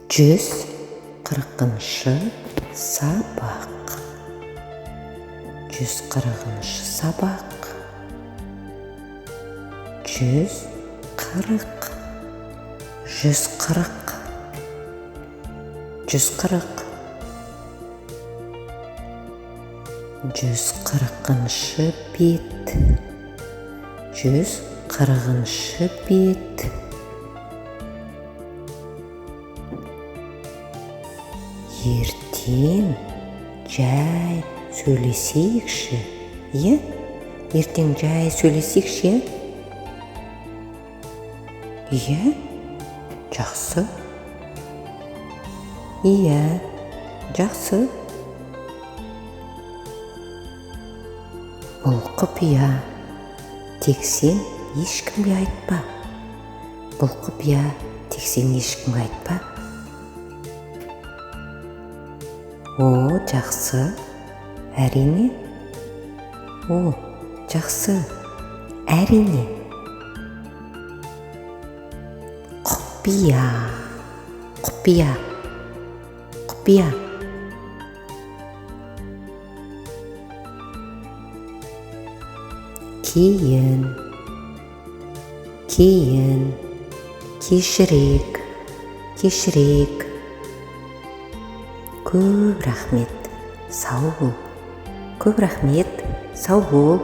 140-шы сабақ. 140-шы сабақ. 140. 140. 140. 140-шы бет. 140-шы бет. Ертең жай сөйлесейікші, иә? Ертең жай сөйлесейікші, иә? Иә, жақсы. Иә, жақсы. Бұл құпия. Тек сен ешкімге айтпа. Бұл құпия, тек сен ешкімге айтпа. О, жақсы. Әрине. О, жақсы. Әрине. Құпия. Құпия. Құпия. Кейін. Кейін. Кешірек. Кешірек. Көп рахмет. Сау бол. Көп рахмет. Сау бол.